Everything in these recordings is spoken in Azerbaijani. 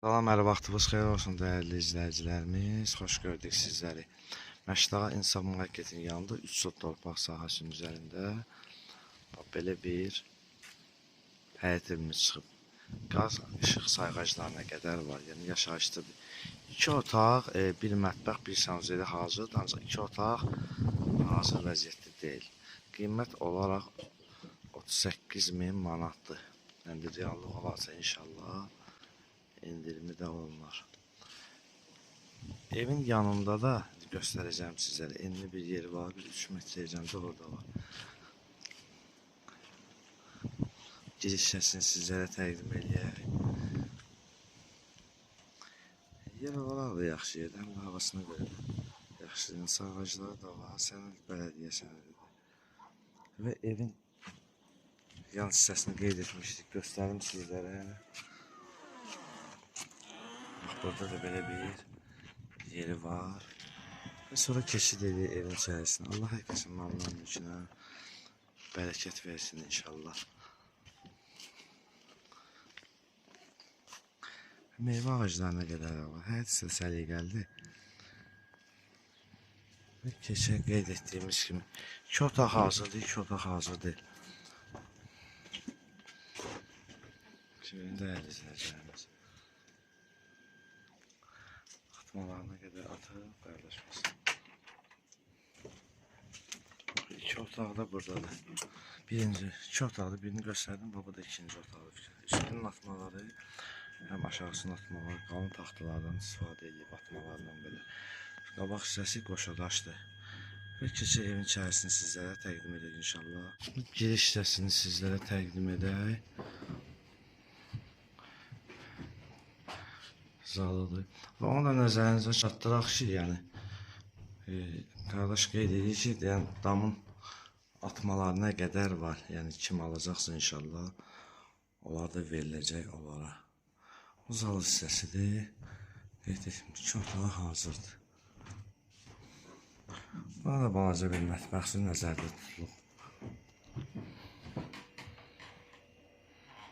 Salam, hər vaxtınız xeyir olsun dəyərli izləyicilərimiz. Xoş gördük sizləri. Məşdağa İnsaf Marketin yanında 3 sot torpaq sahəsinin üzərində belə bir həyət evimiz çıxıb. Qaz, işıq sayğaclarına qədər var. Yəni yaşayışlıdır. 2 otaq, bir mətbəx, bir sanuzeli hazırdır. Ancaq 2 otaq hazır vəziyyətdə deyil. Qiymət olaraq 38 min manatdır. Yəni reallıq olarsa inşallah indirimi də olunur. Evin yanında da göstərəcəm sizlərə. Enli bir yeri var, bir 3 metrəcəm də orada var. Giriş hissəsini sizlərə təqdim eləyək. Yer olaraq da yaxşı yerdir, həm də havasına görə də yaxşı. İnsan ağacları da var, sənəd bələdiyyə sənədidir. Və evin yan hissəsini qeyd etmişdik, göstərim sizlərə. Bax, burada da belə bir yeri var. Və sonra keçid edir evin içərisinə. Allah hər kəsin malına, mülkünə bərəkət versin inşallah. Meyvə ağaclarına qədər var. Həyət isə səliqəlidir. Və keçən qeyd etdiyimiz kimi 2 otaq hazırdır, 2 otaq hazır deyil. Şimdi dəyərli izləyicilərimiz. Atmalarına qədər atıb qardaşımız. 2 otaq da buradadır. Birinci, 2 otaqda birini göstərdim, bu da ikinci otaqdır. Üstünün atmaları, həm aşağısının atmaları, qalın taxtalardan istifadə edib atmalarından belə. Qabaq hissəsi qoşadaşdır. Və keçək evin içərisini sizlərə təqdim edək inşallah. Giriş hissəsini sizlərə təqdim edək. Zalıdır. Və onu da nəzərinizə çatdıraq ki, yəni qardaş qeyd edir ki, yəni, damın atmalarına qədər var. Yəni kim alacaqsa inşallah, onlar da veriləcək onlara. O zal hissəsidir. Qeyd etdim, 2 otağı hazırdır. Buna da balaca bir mətbəxsi nəzərdə tutulub.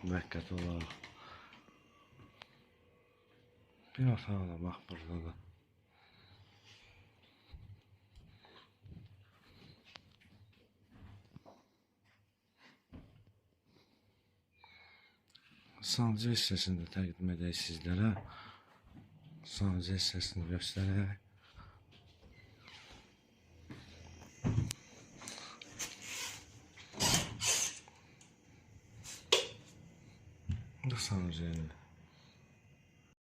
Müvəqqəti olaraq. Bir otağı da bax burada da. Sanuzel hissəsini də təqdim edək sizlərə. Sanuzel hissəsini göstərək. Bu da sanuzeldir.